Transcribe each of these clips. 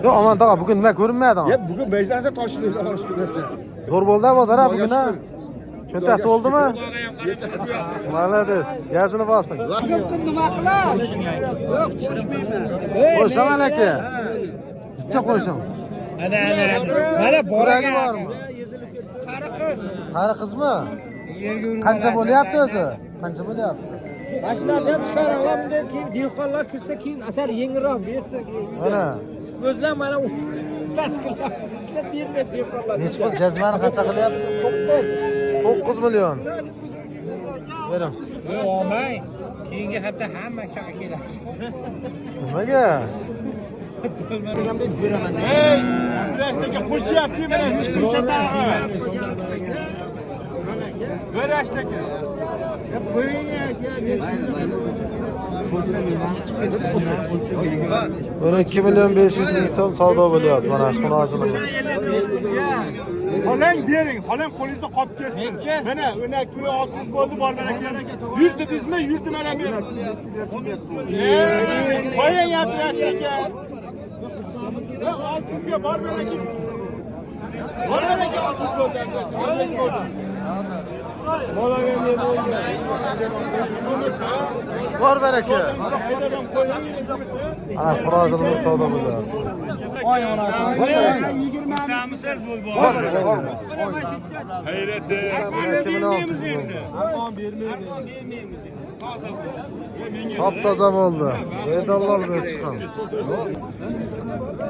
Yo'q, Omon tog'a, bugun nima ko'rinmadi? Ya bugun meclisda toshli olishdi. Zo'r bo'ldi bozor ha bugun ha. Cho'ntak to'ldimi? Молодец. Gazini bosing. Nima qilasiz? Yo'q, tushmayman. Qo'yshaman aka. Bitta qo'yishim. Ana, ana. Mana Kuragi bormi? Qari qiz. Qari qizmi? Qancha bo'lyapti o'zi? Qancha bo'lyapti? Mashinani ham chiqaraman bunday keyin dehqonlar kirsa keyin asar yengilroq bersa keyin. Mana O'zlar mana u past qilyapti. Sizlar bermaydi dehqonlar. nechi pul jazmani qancha qilyapti? 9. 9 million. Bering. Olmang. Keyingi hafta hamma shaqa keladi. Nimaga? Hey, Abdurashtaka qo'shyapti mana chiqincha tag'i. Birashtaka. O'n 2 million 500 ming so'm savdo bo'lyapti mana shu xunojinimiz. Xolang bering, xolang qo'lingizda qolib ketsin. Mana 12 million 600 bo'ldi, bor mana 100 dedingizmi? 100 mana men. Qo'ying Abdurashtaka. 600 ga bor mana. Bor mana 600 bo'ldi. Bor baraka. Ana shu xunojinimiz savdo bo'lyapti. Bor baraka. Hayret. 2 million 600 bo'ldi. Top toza bo'ldi. Bedallol bo'lib chiqqan.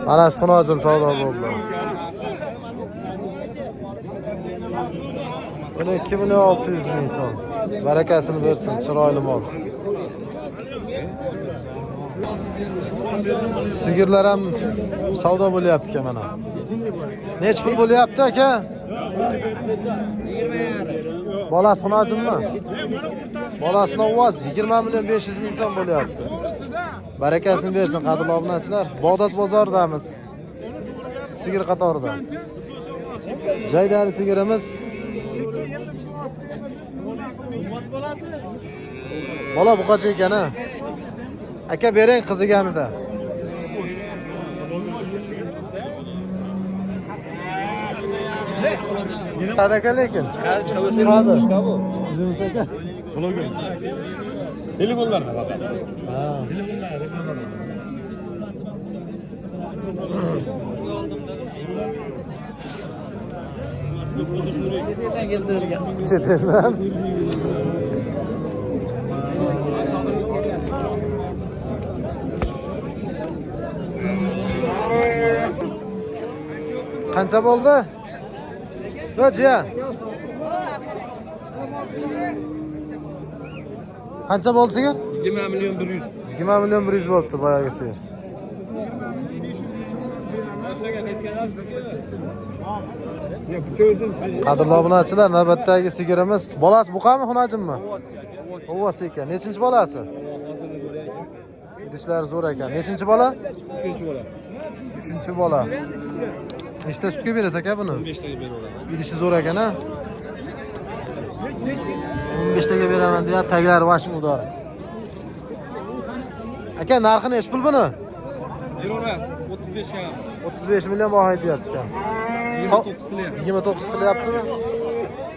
Mana shu xunojin savdo bo'ldi. 12 million 600 ming so'm. Barakasini bersin, chiroyli mol. Sigirlar ham savdo bo'lyapti ekan mana. Nech pul bo'lyapti aka? Bolasi xunojinmi? Bolasini ovoz 20 million 500 ming so'm bo'lyapti. Barakasini bersin qadrli obunachilar. Bag'dod bozoridamiz. Sigir qatorida. Jaydari sigirimiz. Bola bu qancha ekan ha? Aka bering qiziganida. Chiqadi aka lekin. Chiqadi. Qizimiz aka. Telefonlarda faqat. Ha. Chet eldan. Qancha bo'ldi? Yo, jiyan. Qancha bo'ldi sigir? 20 million 100. 20 million 100 bo'libdi boyagi sigir. Qadrli obunachilar, navbatdagi sigirimiz bolasi buqami, xunajimmi? Ovasi ekan. Nechinchi bolasi? Idishlari zo'r ekan. Nechinchi bola? Uchinchi bola. Uchinchi bola. Nechta sutga berasiz aka buni? 5 taga beraveradi. Idishi zo'r ekan a? 15 taga beraman deyapti, taglari vashim udor. Aka, narxi nechi pul buni? Beraverasiz. 35 ga. 35 million baho aytyapti ekan. 29 qilyapti. 29 qilyaptimi?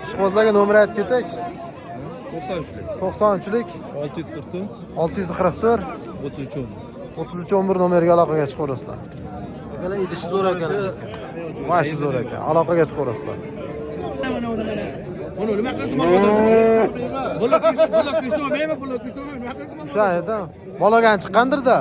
Ishqibozlarga nomer aytib ketak. 93lik. 93lik 644 644 33 33 11 nomerga aloqaga chiqaverasizlar. Akalar idishi zo'r ekan. Vashi zo'r ekan. Aloqaga chiqaverasizlar. O'sha edi. Bolagan chiqqandir-da.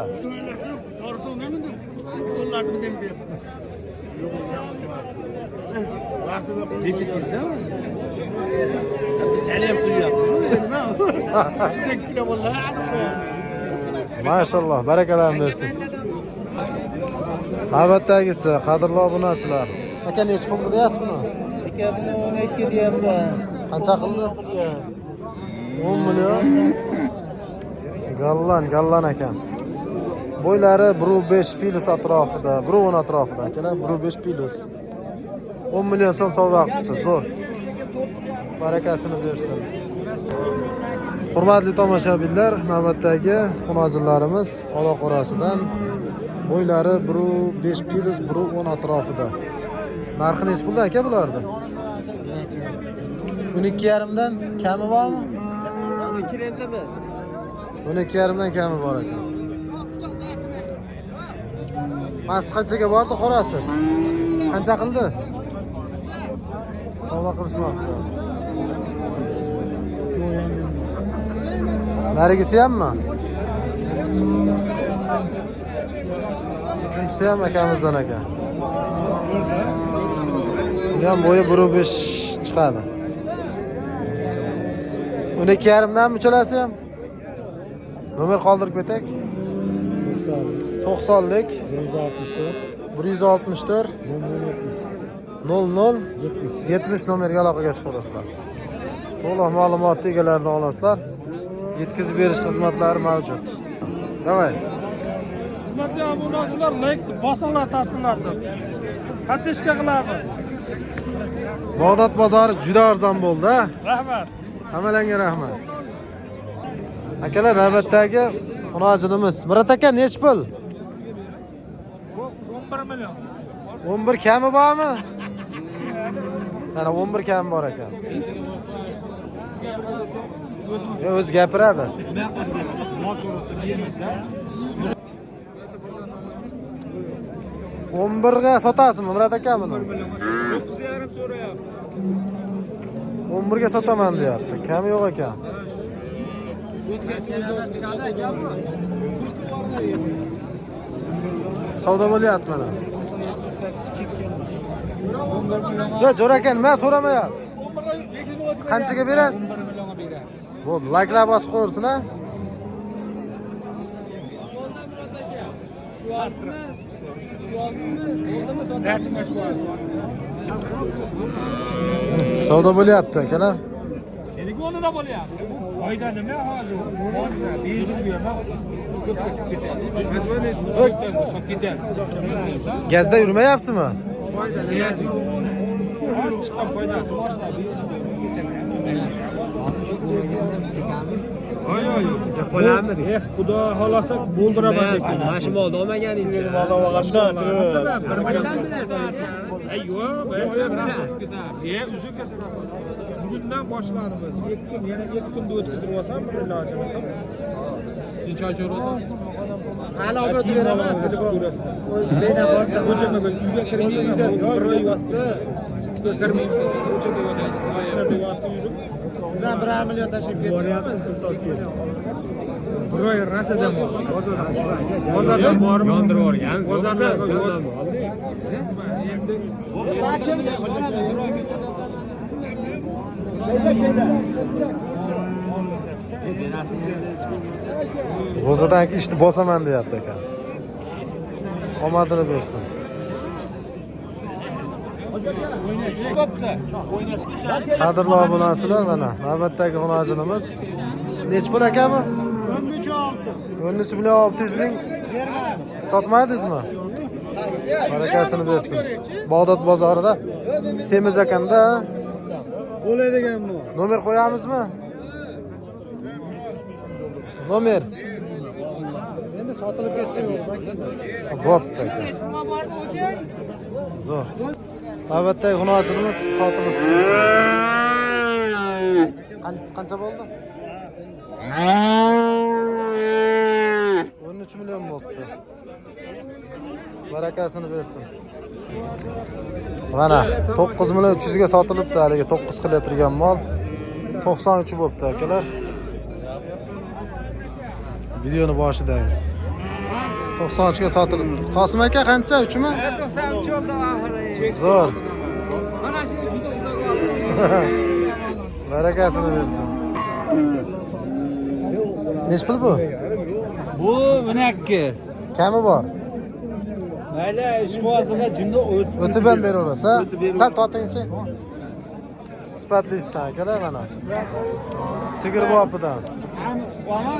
Maşallah, barakalarni bersin. Navbatdagisi, qadrli obunachilar. Aka, nechi pul deyapsiz buni? Aka buni 12 deyapman. Qancha qildi? 10 million. Gollan, gollan ekan. Bo'ylari 1.5 plus atrofida, 1.10 atrofida akalar, 1.5 plus. 10 million so'm savdo qilibdi, zo'r. Barakasini bersin. Hurmatli tomoshabinlar, navbatdagi xunojinlarimiz Oloq orasidan Bo'ylari 1.5 plus 1.10 atrofida. Narxi nechi puldan aka bularni? 12,5 dan kami bormi? 12,5 dan kami bor ekan. Mas qanchaga bordi qorasi? Qancha qildi? Savdo qilishmoqda. Narigisi hammi? Uchinchisi ham akamizdan ekan. Buni ham bo'yi 1.5 chiqadi. 12,5 dan uchalasi ham. Nomer qoldirib ketak. 90lik 164 00 70 nomerga aloqaga chiqaverasizlar. To'liq ma'lumotni egalaridan olasizlar. Yetkazib berish xizmatlari mavjud. Davay. Hurmatli obunachilar, like bosinglar, tasdiqlatib. Подписка qilamiz. Bag'dod bozori juda arzon bo'ldi, ha? Rahmat. Hammalangga rahmat. Akalar, navbatdagi xunojinimiz. Murat aka, nech pul? 11 million. 11 kami bormi? Mana 11 kami bor ekan. Yo, o'zi gapiradi. Mol so'rasa bermaslar. 11 ga sotasizmi Murat aka buni? 9,5 so'rayapti. 11 ga sotaman deyapti. Kami yo'q ekan. Savdo bo'lyapti mana. Yo, jo'ra aka, nima so'ramayapsiz? Qanchaga berasiz? 1 millionga beramiz. Bo'ldi, layklar bosib qo'yursin, ha? Savdo bo'lyapti akalar. Seniki o'rnida bo'lyapti. Foyda nima hozir? Mosna, benzin berma. Ko'pga tushib ketadi. Sotib ketadi. Gazda yurmayapsizmi? Oz chiqqan foydasi mashina benzin ketadi. Yo'q. Xudo xolasa bo'ldiraman desin. Mana shu molni olmaganingizda. Bir million. Yo'q, uzun kesib. Bugundan boshlarmiz. 2 kun, yana 2 kunda o'tkazib olsam bir ilojini qilib. Necha oy ko'rasan? Hali olib o'tib beraman. Beda borsa, o'chama uyga kirmay, bir oy yotdi. Uyga kirmay, o'chada yotdi. Mashinada yotdi yurib. Sizdan 1 million tashlab ketyapmiz. Bir oy rasadan bor. Bozordan bormi? Yondirib yuborganmiz. Bozordan Ro'zadan ishni bosaman deyapti ekan. Omadini bersin. Qadrli obunachilar, mana navbatdagi xunojinimiz. Nech pul akami? 13 million 600 ming. Sotmadingizmi? Barakasini bersin. Bag'dod bozorida semiz ekanda. Bo'ladigan bu. Nomer qo'yamizmi? Nomer. Endi sotilib ketsa yo'q. Bo'pti aka. Zo'r. Navbatdagi xunojinimiz sotilibdi. Qancha bo'ldi? 13 million bo'libdi. Barakasini bersin. Mana 9 million 300 ga sotilibdi haligi 9 qilib turgan mol. 93 bo'libdi akalar. Videoni boshidamiz. 93 ga sotilibdi. Qosim aka qancha? 3 mi? 93 oldi oxiri. Zo'r. Mana shuni juda uzoq oldi. Barakasini bersin. Nech pul bu? Bu 12. Kami bor. Mayli, ishqibozga junda O'tib ham beraverasiz, ha? Sal tortingchi. Sifatlisidan akalar mana. Sigir bopidan. Ama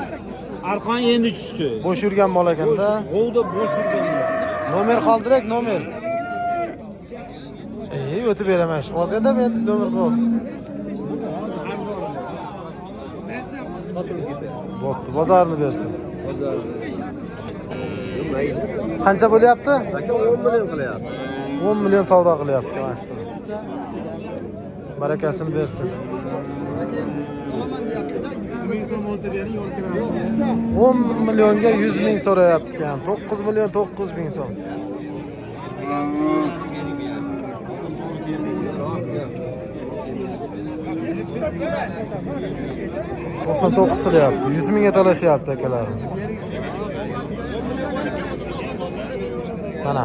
arqon endi tushdi. Bo'sh yurgan mol ekanda. G'ovda bo'sh yurgan. Nomer qoldirak, nomer. Ey, o'tib beraman. Hozirda men nomer qo'y. Bo'pti, bozorni bersin. Qancha bo'lyapti? Aka 10 million qilyapti. 10 million savdo qilyapti mana shu. Barakasini bersin. 10 millionga 100 ming so'rayapti ekan. 9 million 9 ming so'm. ...99 qilyapti. 100 mingga talashyapti akalarimiz. Mana.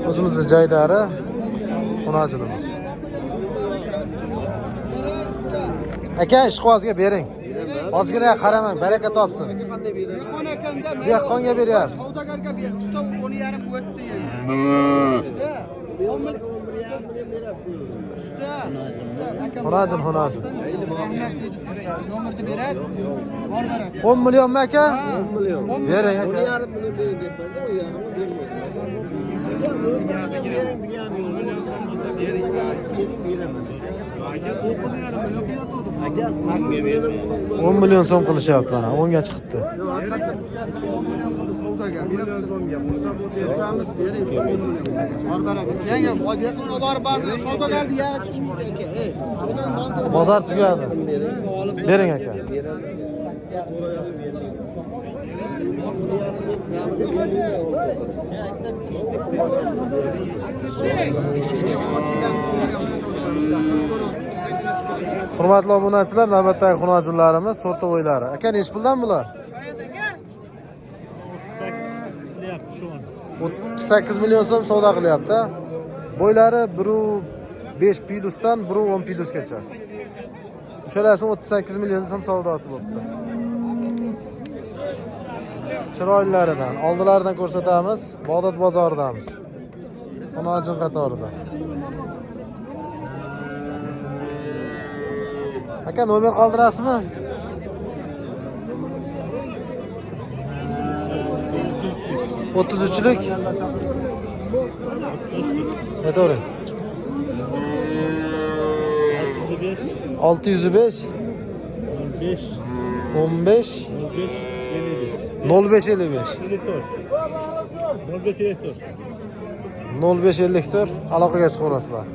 O'zimizni jaydari xunajinimiz. Aka, ishqibozga bering. Ozgina qaramang, baraka topsin. Dehqonga beryapsiz. Savdogarga ber. Stop 10,5 o'tdi endi. Xunajin, xunajin. Nomerni berasiz. Bor baraka. 10 millionmi aka? 10 million. Bering aka. 10,5 million bering deyapman-da, 10,5 bermaydi. Aka, 10 million so'm qilishyapti mana, 10 ga chiqibdi. Bor baraka. Yangi dehqon borib savdogarni yag'i chiqmaydi aka. Ey, savdogar Bozor tugadi. Bering aka. Hurmatli obunachilar, navbatdagi xunajinlarimiz so'rtovoylari. Aka, nechi puldan bular? 38 million so'm savdo qilyapti. Bo'ylari 1.5 plusdan 1.10 plusgacha. Uchalasi 38 million so'm savdosi bo'libdi. Chiroylilaridan, oldilaridan ko'rsatamiz. Bag'dod bozoridamiz. Xunajin qatorida. Aka, nomer qoldirasizmi? 33lik. Aytavering. 605 15 05 55 05 54 aloqaga chiqaverasizlar.